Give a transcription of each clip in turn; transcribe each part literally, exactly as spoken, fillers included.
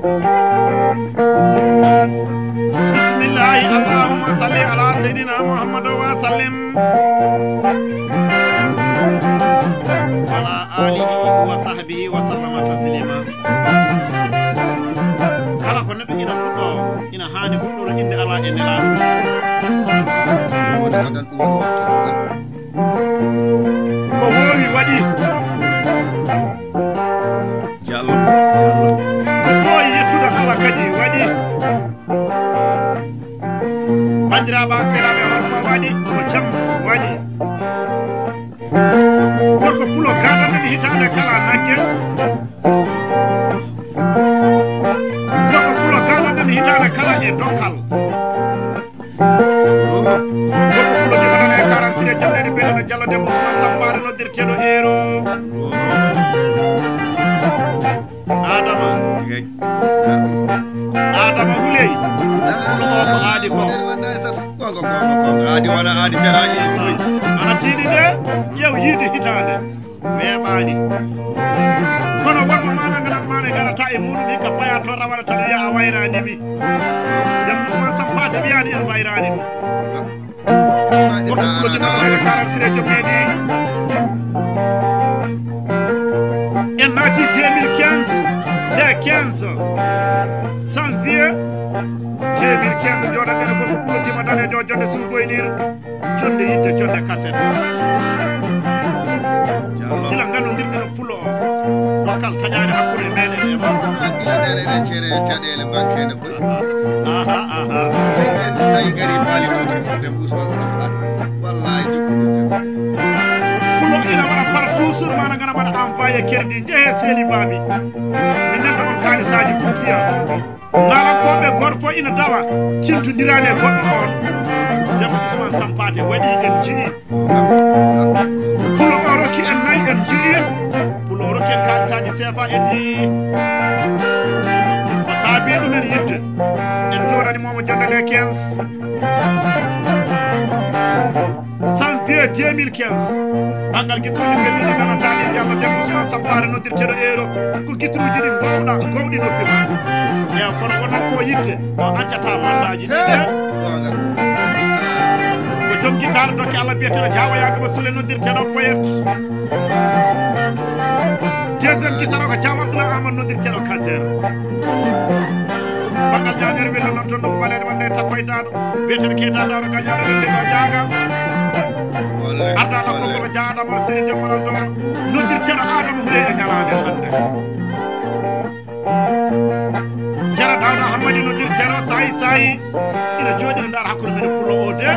Bismillahi, allahumma salli ala sayyidina Muhammad wa sallim. Wa ala alihi wa sahbihi wa sallama taslima. Kala ko neɗɗo ina fuɗɗo, ina haani fuɗɗoro innde Allah e Nelaaɗo. Woni ko tan ɗum woni wattu. Ko woowi waɗi. Jallo, jallo. Ko ɓooyi yettude Allah kadi waɗi. Banndiraaɓe, sehilaaɓe, holko waɗi? Ko jam waɗi. Gorko pulo gaadanɗen hitaande kala nagge. Gorko pulo gaadanɗen hitaande kala e dokkal. Gorko pulo dimanana e quarante-six e jonnede, biyeteeɗo Jallo Demba Ousmane Sampaare, noddirteeɗo Eero. Adama. Adama Huley. Pulo o ko aadi ko. Gonga, gonga, gonga. Aadi wona aadi jaraaji. Ana tiiɗi de, ƴeew yiide hitaande. Weeɓaani. Kono wonɓe maana ngarat maana garata e muɗum hikka paya to rawana tan wiya a wayraani mi. Jam Ousmane Sampaate wiyaani en wayraani ɗum. Gorko pulo dimanana e quarante-six e jonnede. En naati deux mille quinze, le quinze janvier deux mille quinze, jooɗaɗen e gorko pulo dima danejo, jonde souvenir, jonde yiɗde, jonde kaset. Gila nganndu ndirɗen pulo o. Dokkal taƴaani hakkunde meɗen e makko. Gila ɗeɗe ɗe cere caɗeele banke ne. Aha, aha. Ay gari faali ɗo cimmude Ousmane Sampaate. Wallahi jukkude. Pulo ina waɗa par toujours mana ngana waɗa envoyé crédit, jehe seli babi. Min nelda on kaalisaaji kuggiya. Ngalankoɓe goto fof ina dawa, tintondirani e goɗɗo on. Debbo Ousmane Sampaate waɗi en jiɗi. Pulo o rokki en nayi, en jiɗi. Pulo o rokki en kaalisaaji seefa, en yiɗi. Ko saabi ɗum en yiɗde. En jooɗani momo jonde le quinze janvier deux mille quinze. Banngal gittuuji belliɗi nanataɗi Jallo Demba Ousmane Sampaare noddirteɗo Eero. Ko gittuuji ɗi gowɗa, gowɗi noppi ma. Eewa, kono wonat ko yiɗde, o accata mandaaji ɗi de. Ko joom gitaare dokke Allah biyeteɗo Jaawo Yaagaba Sule noddirteɗo Poyet. Deuxième guitare o ko Jaawo Abdoulaye Amadou noddirteɗo Kaser. Banngal ñaañere wello noon toon ɗo ko ɓaleejo wonde e tappo e daaɗo. Biyeteɗo Keita Daaro Gañaaɗo wonde ɗo jaaga. Arda lappol ngol ko Jaa Adama Seri Dembalal Dooro. Noddirteɗo Adama Houré e ñalaande hannde. Jara Dawda Hammadi noddirteɗo Sayi Sayi. Ina jooɗi no ndaar hakkunde men e pullo o de.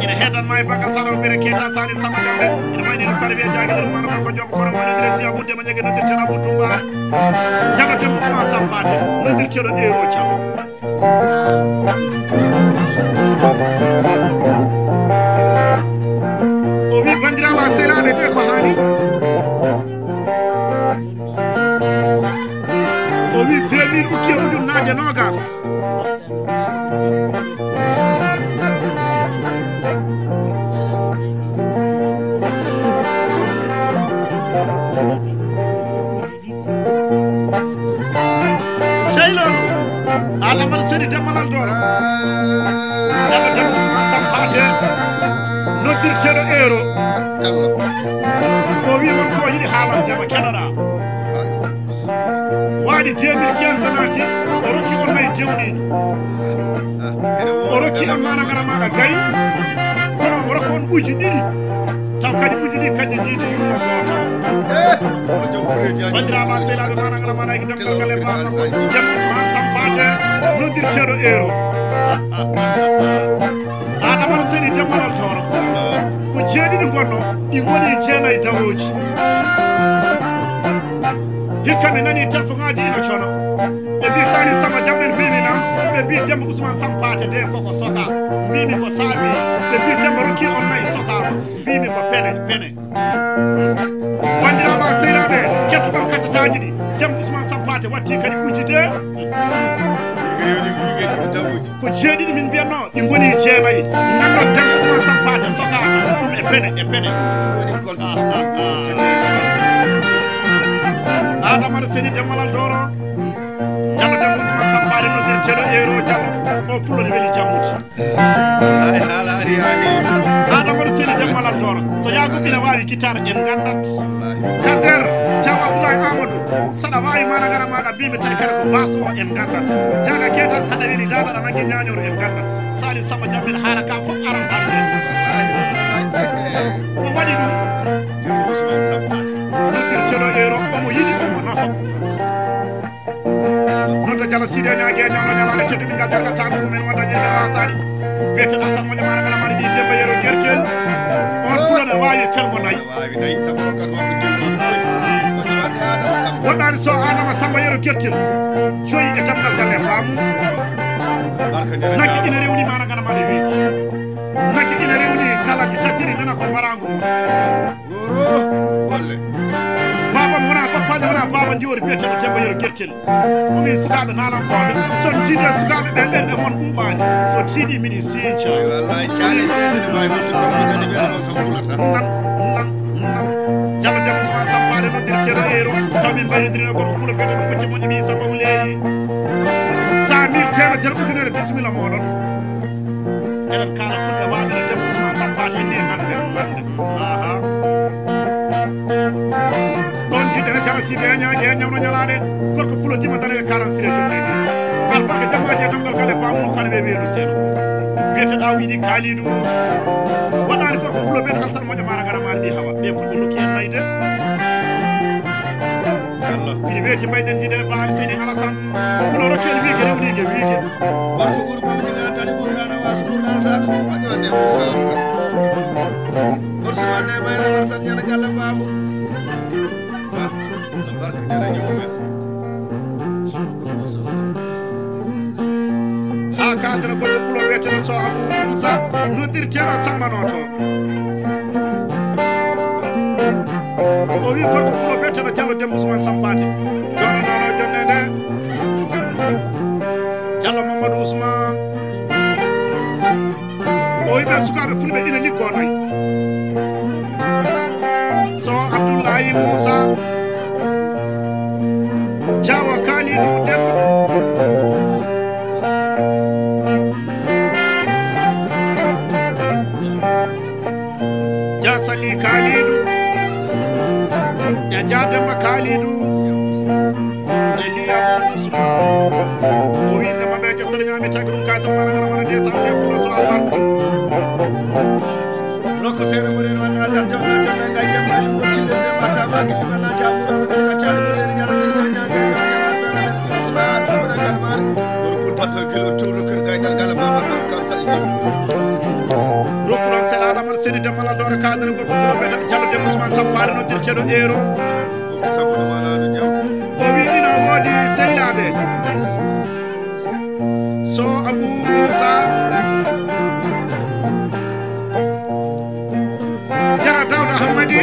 Ina heedan ma e banngal sara o bere Keita Sali Samba Dembe. Ina wayni no kare wiya jaagi ɗum mana ko joom kono mo nodire si Abou Dema Ñege noddirteɗo Abou Touba. Jalo Demba Ousmane Sampaate noddirteɗo Euro Thiam. O wi banndiraaɓe sehilaaɓe de ko haali. O wi deux mille ukkii e ujunnaaje noogas. Seylo, Adama Seni Dembalal Dooro. Dama Demba Ousmane Sampaate, noddirteɗo Euro. O wi won ko yiɗi haalan jama keɗoɗa. Waɗi deux mille quinze naati, o rokki on nayi dewɗi. O rokki on mana ngara maɗa gayi. Kono o rokka on uji ɗiɗi. Taw kadi uji ɗi kañƴe jiidi yumma gooto. Banndiraaɓe sehilaaɓe mana ngara maɗa e demgal ngal e baba. Jamus man Sampaate noddirteɗo Euro. Adama Seni Dembalal Tooro. Ko jeeɗiɗi ngonno, ɗi ngoni e jeenayi dawooji. Hikka mi nani telefoŋaaji ina coono. Ɓe mbi Sani Samba Jam en mbimi nam? Ɓe mbi Demba Ousmane Sampaate de koko soka. Mbimi ko saabi. Ɓe mbi Demba rokki on nayi sokaama. Mbimi ko pene, pene. Banndiraaɓe sehilaaɓe, kettuɗon kasataaji ɗi. Demba Ousmane Sampaate watti kadi uji de. Ko jeeɗiɗi min mbiyatno, ɗi ngoni jeenayi. Ngannduɗon Demba Ousmane Sampaate sokaaka ɗum e pene, e pene. Adama no seni Demmalal Doro. Jallo Demba Ousmane Sampaare noddirteeɗo Eero Jallo. O pulo ne weli jammude. Ay, haala ari, ari. Adama no seni Demmalal Doro. So yaago ina waawi guitare, en nganndat. Kaser, Thiaw Abdoulaye Amadou. Saɗa waawi maana ngara maɗa mbiimi tawi kadi ko baas o, en nganndat. Jaaga keetal saɗa weli daada aɗa nagge ñaañoor, en nganndat. Sali Samba Jammel haala ka fof aran hannde. O waɗi ɗum. Noddirteeɗo Eero, omo yiɗi, omo nafa. Nodda Jala Sidi a ñaagi a ñawno ñalaande tedduɓe ngal jarga tan ko men wonda ñande wasani. Biyete ɗan tan moƴa mara ngala mari mbi Demba Yero Gertel. On pulana waawi felgo nayi. Waawi nayi, sabu on kan mawɗo jooɗi. Wonde Adama Samba. Woɗɗaani so Adama Samba Yero Gertel. Joyi e damgal galle baamu. Barka ñande Nagge ina rewni mara ngala mari wiiki. Nagge ina rewni kala ki tacciri nana ko mbarangu mum. Goro, golle. Baaba mo wona bappaajo wona baaba ndiwori biyeteeɗo Demba Yero Gertel. O wi sukaaɓe naalankooɓe, so on jiidi e sukaaɓe ɓe ɓerɗe mon ɓuuɓaani. So tiiɗi miɗi sinca. Wallahi, caale ɗe ɗe maayi wonde ko ɗum kadi ɓe ɗo kam kulata. Nan, nan, nan. Jallo Demba Ousmane Sampaare noddirteeɗo Eero. Taw min mbayrondirino gorko kulo biyeteeɗo Kocce Moƴƴi ɓii Samba Wuleyee. Cent mille, teemedere, ujunere, bisimilla mooɗon. Eɗen kaala fulɓe waaɓe no Demba Ousmane Sampaate ni hannde, hannde. Aha. Ɗon jiɗɗen e Jara Sidi e ñaage e ñawno ñalaande. Gorko pulo jima dara e karan sire jom leydi. Albarka jamaaji e dongal galle baamuno kan we weeru seeɗa. Biyeteɗa o yiɗi Kalidou. Waɗaani gorko pulo ɓen altan moƴa mara ngara mari mbi hawa. Ɓe fulɓe nokki en nayi de. Fiɗi weeti mbayɗen jiɗen e Baali Seydi Alassane. Pulo rokkeli wiige rewniige wiige. Gorko ɓuri ɓamde ngaadani ɓuri ngaana waasu ɓuri ngaana taako. Waɗi wande ko sawa sa. Gorko wande mayre warsan ñana galla baamu. Ba, no barka jara ñomen. Haa kaadira gorko pulo wiyeteeɗo so Abou Moussa noddirteeɗo Samba Noto. O wi gorko pulo biyeteeɗo Jallo Demba Ousmane Sampaate. Jooɗo nono jonne nde. Jallo Mamadou Ousmane. O wi ɓe sukaaɓe fulɓe ina liggoo nayi. So Abdoulaye Moussa. Jawa Kalidou Demba. Ja Sali Kalidou. Ja Ja Demba Kalidou. E Liya Ousmane. O wi ndema ɓe ƴettere ñaami tagi ɗum kaytal mana ngara mana deux cent deux pour cent albarka. Rokko seeɗa mo reeno walla asar jawna jawna ngay jam mali mo cille de bata ma gilli balla jamu rabu gilli ka cali mo reeno jala sirga ñaga ñaga fera mer jini sibar sabana kalmar. Rokul pato kilo turu kir ngay dar gala baba kar kar sa ijim. Rokul on sela da mar seni de mala dore kadar ko ko be jalo de Ousmane Sampaare noddirteeɗo Eero. Sabana mala do jam. O wi ina woodi sehilaaɓe. So Abou Moussa. Jara Dawda Hammadi.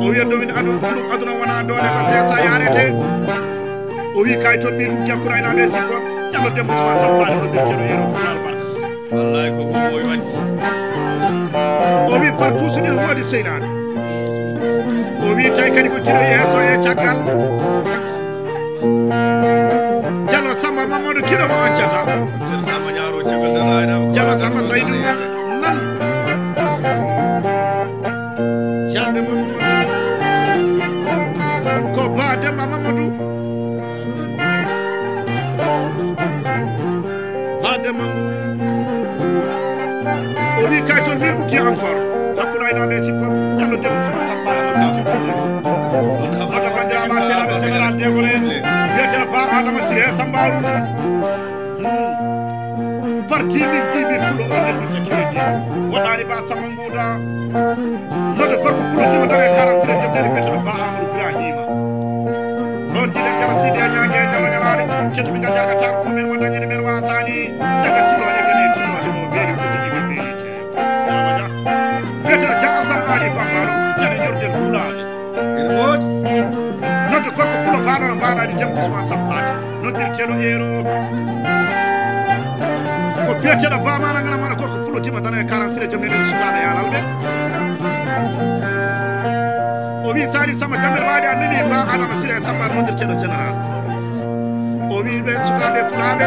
O wiya domin adu, ɗum aduna wona doole ko seesa yarete. O wi kay toon min ɗum jakkuɗa ina ɓe sikko. Jallo Demba Ousmane Sampaare noddirteeɗo Eero Pulaar Barka. Wallahi ko ko moy waɗi. O wi partout so ɗiɗo woodi sehilaaɓe. O wi tawi kadi ko kilo yeeso e caggal. Jalo Samba Mamadou kilo mo accata. Jalo Samba Ñaaro caggal dara ay na. Jalo Samba Saydu nan. Jande Mamadou. Ko ba Demba Mamadou. Ba Demba. O wi kay toon min ɓukki encore. Hakkunde aynaaɓe e sippo. Jallo Demba Ousmane Sampaare no kawte. Wonde ko bandiraama sehilaaɓe général Degole. Wiyeteeɗo Ba Adama Siré Sambaaru. Hmm. Par dix mille, dix mille pulo o neldi takkirede. Woɗɗaani Ba Samba Mbuuda. Nodde gorko pulo tima dawe quarante sire jom nene biyeteeɗo Ba Amadou Ibrahima. Ɗon jiɗen jara sidi a ñaage e ñamre ñalaare. Cettu ɓingal jarga tan ko men mo dañani men wasaani. Daga tino e gane tino e mo beeri ko jiɗi ɓe beeri te. Yamaja. Biyeteeɗo Jaxar Sara Ali Bambaro. Jare jorden Fulaaɓe. Ene woodi. Nodde gorko pulo baɗono mbaɗani Demba Ousmane Sampaate. Noddirteeɗo Eero. Ko biyeteeɗo Bamana ngana maɗa gorko pulo tima dana e quarante sire jom nene sukaaɓe e alalɓe. O wi Sali Samba Jamel waali a memi ba Adama Siré Samba noddirteɗo général. O wi ɓe sukaaɓe fulaaɓe.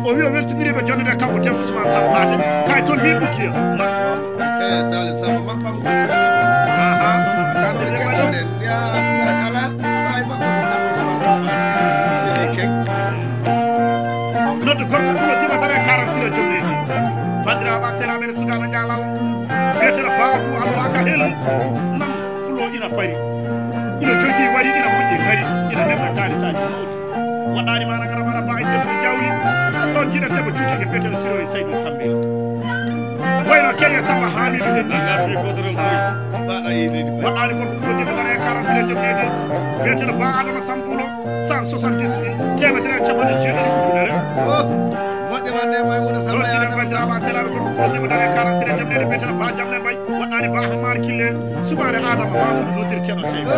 O wi o weltindiri ɓe jonde nde kanko Demba Ousmane Sampaate. Kay toon min Bukiya. Eh, Sali Samba maɓɓam ko Sali. Aha. Kamɓe ɓe waɗi. Ya, ya, ala. Ay, maɓɓam ko Demba Ousmane Sampaate. Sali Keng. Noddu gorko Pulo Dima Dara e Karan Sira Jom Leydi. Banndiraaɓe, sehilaaɓe, sukaaɓe Jaalal. Biyeteeɗo Baabu Alfa Ka Hel. Nan Pulo ina pari. Ina jogii wari, ina moƴƴi ngari, ina nelda kaalisaaji mawɗi. Waɗɗaani mana ngara mana ba e seeɗa jawdi. Ɗon jiɗen debbo cuuti ke biyeteeɗo Siro e Saydu Sambil. Wayno Keye Samba Hamidu en ni. Waɗɗaani gorko Pulo Dima Dara e Karan Sira Jom Leydi. Biyeteeɗo Ba Adama Sambulo. Cent soixante-dix mille, teemedere e capanɗe jeeɗiɗi ujunere. Oh, moƴƴe wande Maymuna Samba. Ɗon ina Maymuna Samba, sehilaaɓe gorko Pulo Dima Dara e Karan Sira Jom Leydi, biyeteeɗo Ba Jamne Mbay, waɗɗaani Ba Hamar Kille, sumaare Adama Mamudu noddirteeɗo Seydu. Oh,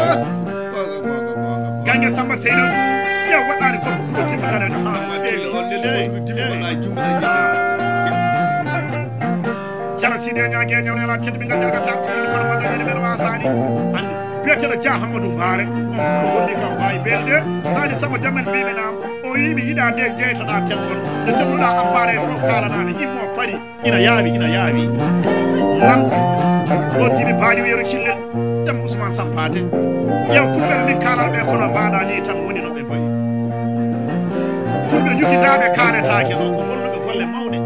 goonga, goonga, goonga, goonga. Gange Samba Seydu, ƴeew waɗɗaani gorko Pulo Dima Dara e no haa feewi. Eey, eey. Jala Sidi e ñaage e ñawne ala tedduɓe ngal jarga tan ko kono ma dañani men wasaani. Anndi biyeteeɗo Dia Hamadou Mbaare, on ko holli kam wawi belde. Sani Samba Jamel mbiimi nam, o wi mi yiɗa nde jeytoɗa téléphone, nde tonnuɗa appareil fof kalanami, immo pari, ina yaawi, ina yaawi. Nan ɗon jiɗi baaji wiyero cillel, dem Ousmane Sampaate. Ƴeew fulɓe ɓe min kalata ɓe kono mbaɗa ni tan woni no ɓe mbayi. Fulɓe ñugidaaɓe kaaletaake ɗo, ko holluɓe golle mawɗe.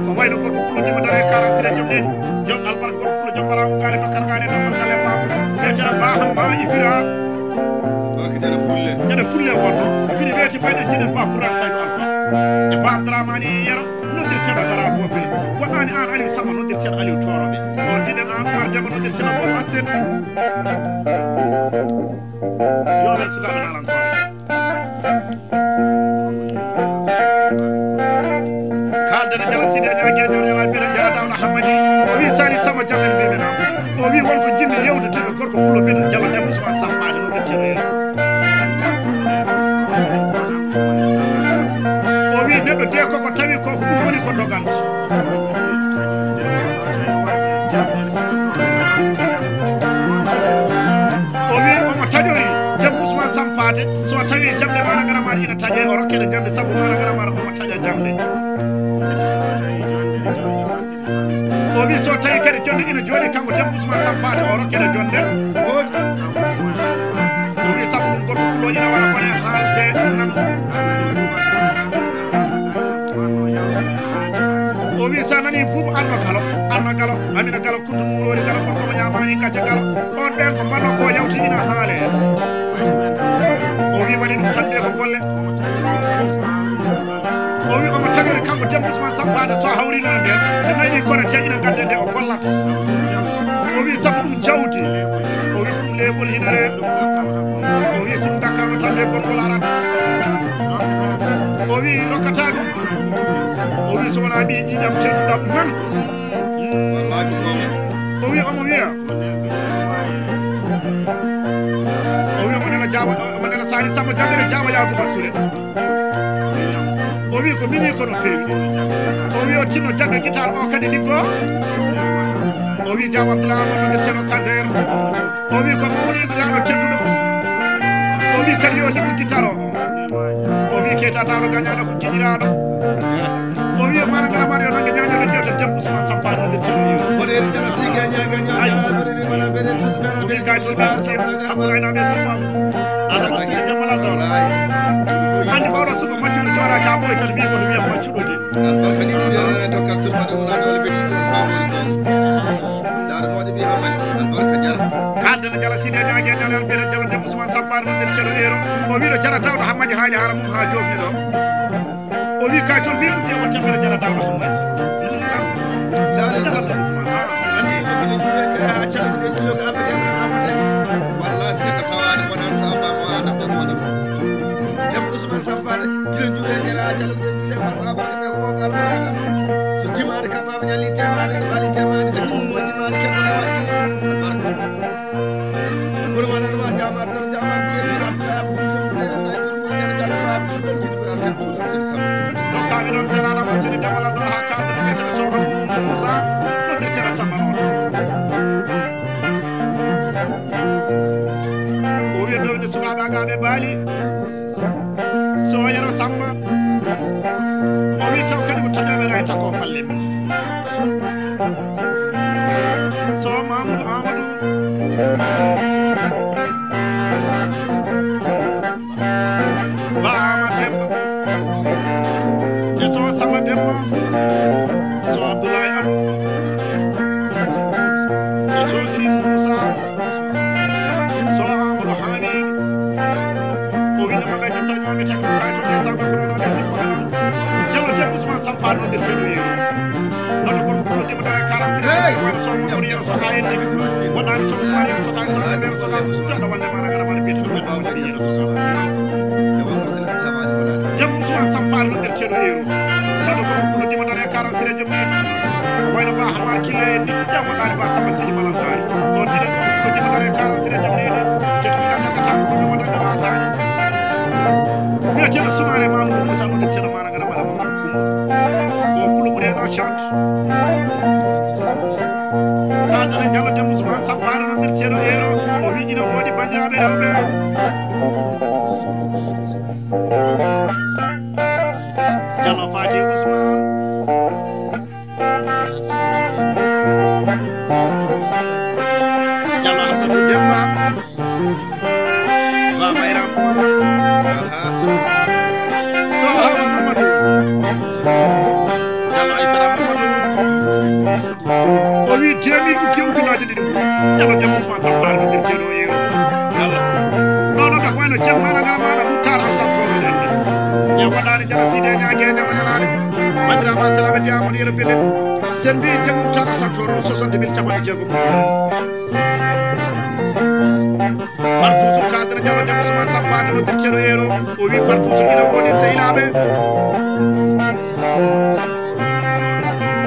Ko wayno gorko Pulo Dima Dara e Karan Sira Jom Leydi, Jom Albarka gorko Pulo Jom Barago Gaari Bakkar Gaari Bakkar Gaari Bakkar. Biyeteeɗo Ba Hamma Ifira. Barka jara fulle. Jara fulle wonno. Fini weeti mbayɗo jiɗen Ba Kuran Saydu Alfa. E Ba Abdourahmane Yero, noddirteeɗo Dara Bofil. Waɗɗaani aan Aliou Samba, noddirteeɗo Aliou Toroɓe. On jiɗen aan Umar Demba, noddirteeɗo Bob Asten. Yo ɓen sukaaɓe naalankooɓe. Kaalden e Jala Sidi e Ñaage e Jawle Yalaaɓe, mbiɗen Jala Dawda Hammadi. O wi Sali Samba Jamel mbiimi nam. O wi won ko jinmi yewtude e gorko Pulo mbiɗen Jala Dem Ousmane Sampaade no ɓe ceɗoyere. O wi neɗɗo de koko tawi ko ko ɗum woni ko doganta. O wi omo taƴori Dem Ousmane Sampaate. So tawi jamɗe mana garamar ina taƴe, o rokkede jamɗe sabu mana garamar omo taƴa jamɗe. O wi so tawi kadi jonde ina jooɗi kanko Dem Ousmane Sampaate, o rokkede jonde. O wi sabu ɗum gorko Pulo ina waɗa kone haalte nan. O wi sa nani buubu Anno Galo, Anno Galo, Amina Galo, Kuntu Muroori Galo, gorko mo ñaamaani gacce Galo. On ɓeen ko mbanno ko yawti ina haale. O wi waɗi ɗum tan de ko golle. O wi omo taƴori kanko Dem Ousmane Sampaate so hawrino e nder. E nayɗi kono te ina gadde nde o gollat. O wi sabu ɗum jawdi. O wi ɗum leeɓol hinare. O wi so ɗum ngakkama tan de gonngol arat. O wi rokkata ɗum. O wi so wona ɓi ƴiƴam tedduɗam nan. Wallaahi ko goonga. O wi omo wiya. O wi omo nela jaaba, omo nela Sani Samba Jamɓe jaaba Yakuba Sule. O wi ko mini kono feewi. O wi o tinno jagga guitar o kadi liggo. O wi jaw Abdoulaye Amadou Ceerno Kazer. O wi ko mawniiɗo tedduɗo. O wi kadi yo liggo guitar o. O wi Keita Daouda Gagnaɗo ko giñiraaɗo. O wi mana ngara mari o nanga ñaño ɗo jewta Dem Ousmane Sampaate no ɓe tedduɗo. Boɗeeri jara siga ñaga ñaga boɗeeri mana bere tu fera bere tu sima sima. Abdoulaye Nabi Sow. Ala ko sigi jammalal ɗo. Andi ɓawɗo suko maccuɗo jooɗa ka ɓoy tan mbiyi ko ɗum wiya maccuɗo de. Albarka ni ɗiɗi e to kattur mate wona dole ɓe ɗiɗo ɓawori ɗon. Daara moƴƴo mbiya Hammadi albarka jara. Kaalden e Jala Sidi e Ñaage e Ñaale Alfeere Jala Dem Ousmane Sampaate no nder ceɗo eero. O wiɗo Jara Dawda Hammadi haali haala mum ha jofni ɗo. O wi kay toon mbiɗum ƴeewa temere Jara Dawda Hammadi. Sare Sare Ousmane. Ani ko minen juwe jara ha calmi ɗe julo ko abbe jam abbe. Walla si neɗɗo tawani wonan sa bamo a nafde ko waɗa ɗum. Dem Ousmane Sampaate, giɗo juuɗe e nder a calo giɗo juuɗe makko abarka ɓe ko albarka tan. So timaade ka baaba ñalli temaade, ne waali temaade, ka jummo mo timaade, ka baaba waɗi albarka. Kurmana no ma jamar, no jamar, ɓe jira Abdoulaye Abdou Diouf, ko ene na jur mo ñan kala ma, ɗum ɗon jiɗi ko alsen tuuɗo, alsen sama. Donc, kami ɗon senaɗa mo seni dawala ɗo ha kaɓe ɓe tene sohon Moussa, no nder tene sama noon. Sukaaɓe agaaɓe baali, so Yero Samba, o wi taw kadi ko taƴooɓe ray takko falle. So Mamadou Amadou, Ba Amadou Demba, e so Samba Demba, so Abdoulaye Abou, e so Sidi Moussa, so Amadou Hamidou, o winndema ɓe ƴettal ñaami tagi ɗum kayto nde sawɓe ko ɗono ɓe sikko ɓe noon. Jawle Demba Ousmane Sampaɗo noddirteɗo yeru. Noon ko gorko pullo Demba dara quarante six. Hey! Wano so Mamadou Yero Soka en. Woɗɗani so Ousmane Yero Soka en, so Yero Soka. Joɗɗo wonde mana gara mana biyete ko Mamadou Yero Soka. Demba Ousmane Sampaɗo noddirteɗo yeru. Noon ko gorko pullo Demba dara quarante six joom ni. Ko wayno Ba Hamar Killa en ni. Jam woɗɗani Ba Samba Sidi Malam Dari. Ɗon ɗiɗon ko Demba dara quarante six joom ni. Te ko Demba dara quarante six. Biyeteɗo Soumaré Mamadou Moussa noddirteɗo mana gara mana Mamadou Koumba. O pullo ɓureno chat. Kadana Diallo Demba Ousmane Sampaɗo noddirteɗo yeru. O wi ina woodi bandiraɓe rewɓe. Diallo Fati Ousmane. Diallo Hamsatou Demba. Ba Mayram. Aha. So Haba Mamadou. Diallo Aissata Mamadou. O wi deux mille ko kewɗi laaji ɗiɗi. Diallo Demba Ousmane Sampaɗo noddirteɗo yeru. Diallo. Non, non, ko wayno Dieng mana gara mana Moutar Alassane Touré nande. E waɗani Diallo Sidi Niang Guèye Diamou Nialani. Bandiraɓe assalamu aleykum, Amadou Yero Bellel. Sen mbi Dieng Moutar Alassane Touré soixante mille capanɗe jeegom. Partout sur cadre Diallo Demba Ousmane Sampaɗo noddirteɗo yeru. O wi partout sur ina woodi sehilaɓe.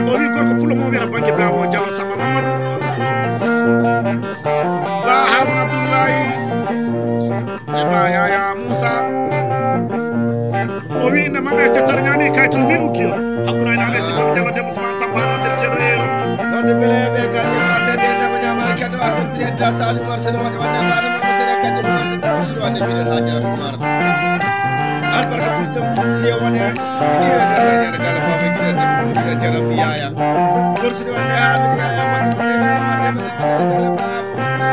O wi gorko pullo mo wiyata banggue Babo Diallo Samba Mamadou. Ba Harouna Abdoulaye. E Ba Yaya Moussa. O wi inde maɓɓe e jottare ñaami kayto min ukkiyo. Hakkunde aynaɓe sikkoɓe Diallo Demba Ousmane Sampaɗo noddirteɗo yeru. Nodde bele ɓe gañi ma seede Demba ñama keddo asal bile da salu mar sene wonde wonde ma ɗum sene kadde ɗum sene sene wonde bile ha jarata ko mara. Albarka pour jom siya wone. Ina nder nder kala ko ɓe kira Demba kira jaram Yaya. Pour sene wonde ha mi Yaya wonde wonde wonde kala ba.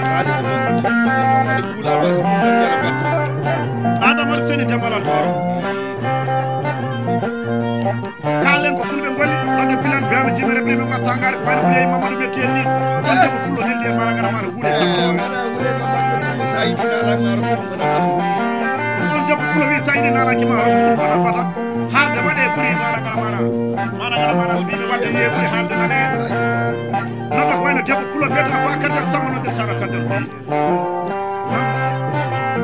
Kali ko wonde kula albarka pour jom yala battu. Adama Seni Demba la toro. Kalen ko fulɓe ngoni, wonde Bilal Baba Jimere Ibrahima Ngat Sangare, ko wayno Wuley Mamadou Metti en ni. On debbo pullo neldi en mara ngara mara Wuley Samba. Wuley Mamadou Sayidi Nala mara ko ɗum wona fata. On debbo pullo wi Sayidi Nala ki mara ko ɗum wona fata. Haalde waɗe ɓuri mara ngara mara. Mara ngara mara ko ɓiɓe wadde yeɓude haalde nane. Noon ko wayno debbo pullo biyeteno Ba Kader Samba noddir Sara Kader.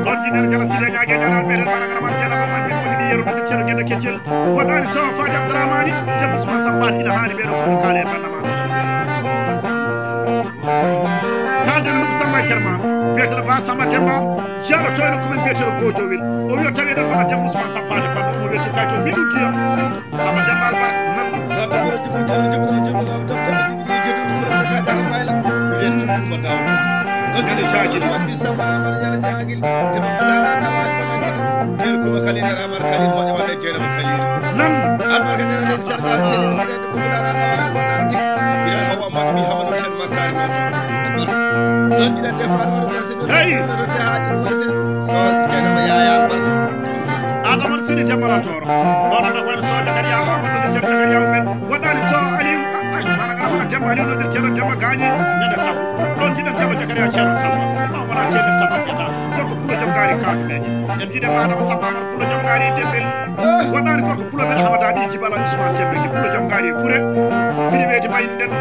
Ɗon jinere jala sile ñaage ñaanal ɓe ren mana ngara man jala man ɓe woni mi yero noddir ceɗo genda keccel. Waɗani sawa Fadi Abdourahmani, Demba Ousmane Sampaɗo ina haani ɓe ɗo fof kaale e bannama. Kalden ɗum Samba e Serma, biyeteɗo Ba Samba Demba, ceerɗo toyno ko men biyeteɗo Gojo Wil. O wi o tawi eɗen mbaɗa Demba Ousmane Sampaɗo banndo mo wiyete kayto min uddiya. Samba Demba Albarka nan. Nodda mo jibbo jibbo jibbo jibbo jibbo jibbo jibbo jibbo jibbo jibbo jibbo jibbo jibbo. Nder cuuɗi ko daw. Ɗon kadi caagil. Waddi sama amar ñana jaagil. Debbo ko dawa dawa ko nagil. Nder kuma kalil yara amar kalil moƴƴo wadde jeere mo kalil. Nan. Albarka ñana nder sargal sene. Nder ko dara dawa ko nagil. Nder hawa mo mi hawa no sen makari no. Albarka. Ɗon jiɗa defar mo ko sen. Hey. Ɗon de haati mo sen. So jeere mo yaya albarka. Adama Sidi Demba la toro. Ɗon da ko so Zakariya Amadou Zakariya men. Waɗani so Aliou, ay, mana ngara wona Demba Aliou noddirteɗo Demba Gaañi, ñande sappo. Ɗon jiɗen Demba Zakariya Ceerno Samba. Ɓaw wona ceerno Samba fiyata. Gorko pullo jom gaari kaatu meeje. En jiɗe ma Adama Samba Amar pullo jom gaari Dembel. Waɗani gorko pullo men Hamada Ɓi Jibala Ousmane Jembe, pullo jom gaari Fure. Fini weeti ma yimɓe ɗen.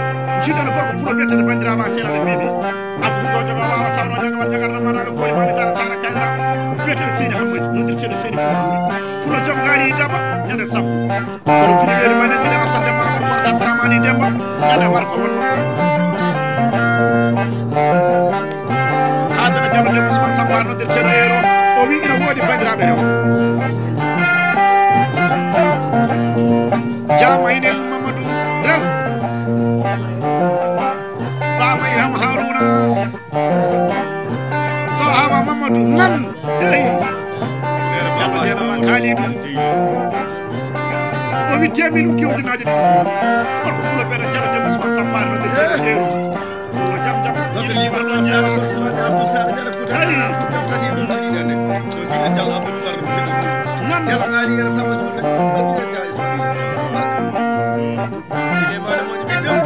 Jiɗen gorko pullo biyetede bandiraɓe selaɓe mbiɓe. Afu ko jogo wawa sawro jaga wal jagar na maraɓe koli maɓe dara sara kañra. Biyetede Seydi Hammadou, noddirteɗo Seydi Pullo. Pullo jom gaari Daba, ñande sappo. Kono fini weeri mane, mi nana tan Demba, kono kono Abdourahmane Demba, ñande warfa wonno. Adama Diallo Demba Ousmane Samba, noddirteɗo Yero, o wi ina woodi bandiraɓe rewo. Jama Inel Mamadou Ref. Baba Iham Haruna. So Awa Mamadou nan. Deux mille uki ujunaaje ɗiɗi. Gorko Pulo Beeta, Jara Demba Usmaan Sampaari, no nder ceeɗu teeru. Ko jam jam. Donc, libre ɗo Sara, ko Sara, ko Sara Jara Kuta. Ayi. Ko jam tati ɗum tigi ɗen. Ko jigga Jalla Abdou Umar ɗum tigi. Nan. Jalla Ŋaali Yero Samba Juulde. Ko jigga Jalla Ismaïla. Sinema ɗo moƴƴi ɓe jam.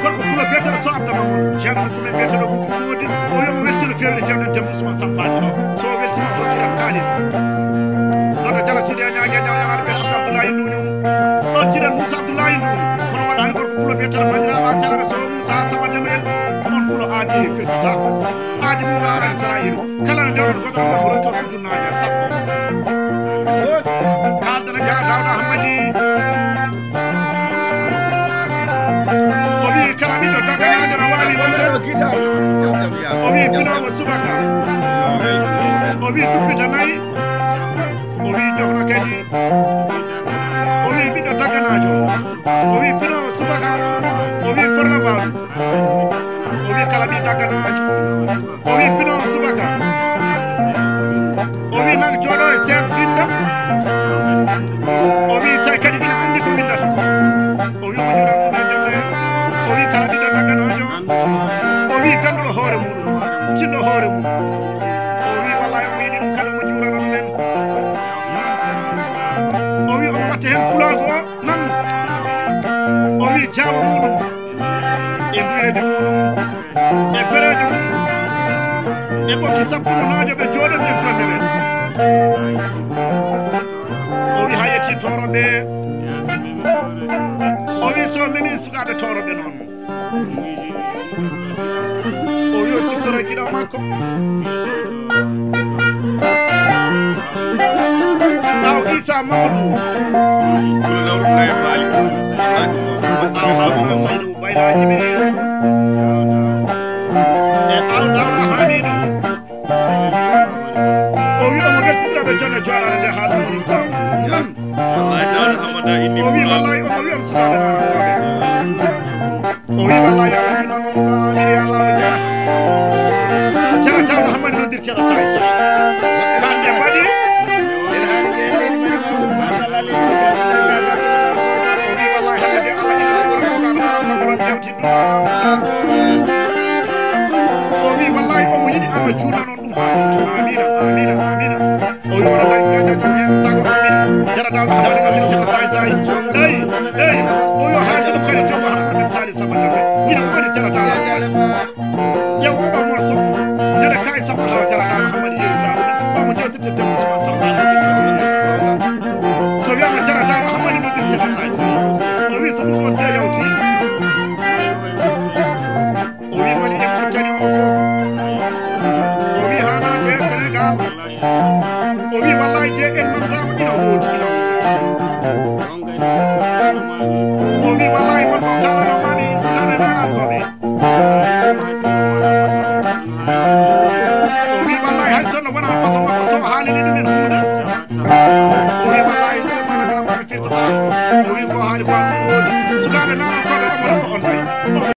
Gorko Pulo Beeta so Abdou Mamadou. Ceerno ɗum en mbiyata ɗo Bouba Modin. O wiya mo weltino feewde jawɗen Demba Usmaan Sampaari ɗo. So o weltima o rokkiran kaalis. Noon o Jala Sidi e ñaaƴe ñaaw yalaade ɓe Abdou Abdoulaye Nduuñu. Ɗon jiɗen Moussa Abdoulaye Nduuñu. Kono waɗaani gorko Pulo Beeta tan banndiraaɓe a selaɓe so Moussa Samba Demoyel. On Pulo aadi firtata. Aadi mum waɗaani Israayilu. Kala no ndewɗon goɗɗo ɗon ko rokka ujunnaaje sappo. Kaaldana Jara Daawda Hammadi. O wi'i kala ɓiɗɗo dagganaajo no waawi wonde. O wi'i pinoowo subaka. O wi'i duppita nayi. O wi'i jofna kadi. O wi'i ɓiɗɗo dagganaajo. O wi'i pinoowo subaka. O wi'i forla mbaalu. O wi'i kala ɓiɗɗo dagganaajo. O wi'i pinoowo subaka. O wi'i nan jooɗo e sees winda. O wi'i tawi kadi ina anndi ko windata ko. O wi'i mo juuɗan ɗum e jemre. O wi'i kala ɓiɗɗo dagganaajo. O wi'i gannduɗo hoore muɗum. Tinɗo hoore mum. O wi'i wallahi omo yiɗi ɗum kadi omo juurana ɗum en. O wi'i omo watta heen pulaagu o nan. O wi'i jaawo muɗum. E duyeejo muɗum. E pereejo mum. E ɓokki sappo naajo ɓe jooɗon nder jonde ɓe. O wi'i haa yetti tooroɓe. O wi'i so memi sukaaɓe tooroɓe noon. O wi'i o siftoro e giɗo makko. Ɓaawo Isa Mamadou. Ɓaawo Haruna Saydu Bayla Jibril. E Al Dawda Hamidu. O wi'i omo weltindira ɓe jonne jooɗaade nde haa ɗum woni ɗo. Nan. Wallahi, Daawda Hamada inni O wi'i pulaar. Wallahi omo wi'a on sukaaɓe naarankooɓe. O wi'i wallahi yo Allah junan on ɗo amiri Allah o jara. Jara Daawda Hamadi noddir ceɗa saay saay. Kamɓe mbaɗi. O wi'i wallahi hannde de Allah ina ɗo gorko sukaaɓe naarankooɓe ɗon jewti. O wi wallahi omo yiɗi Allah juuɗa noon ɗum haa juuta. Amina, amina, amina. O wi wona dañi dañi dañi heen sago amin. Jara Daawda Hamadi ko ɗum caka saay saay. Eyi, eyi. O wi o haali ɗum kadi tawa haa ko ɗum saali samba jamre. Ñina ko waɗi Jara Daawda Hamadi. Ƴeew oɗo morso. Ñande kaay samba tawa Jara Daawda Hamadi yeewtira ɗum. Omo jewtata Debbo Usmaan Samba. So wiyaama Jara Daawda Hamadi no ɗum caka saay saay. O wi so ɗum ɗon te yawti. O wi Mali e Mauritanie o fof. O wi haa naate Sénégal. O wi wallahi de en nandaama ina woodi, ina woodi. O wi wallahi won ko kaalano mami sukaaɓe naarankooɓe. O wi wallahi hay so no wona façon makko so o haalini ɗum en huunde. O wi wallahi ɗum en mana mana mana firtata. O wi ko haali ko ɗum woodi. Sukaaɓe naarankooɓe omo ko on ɗo.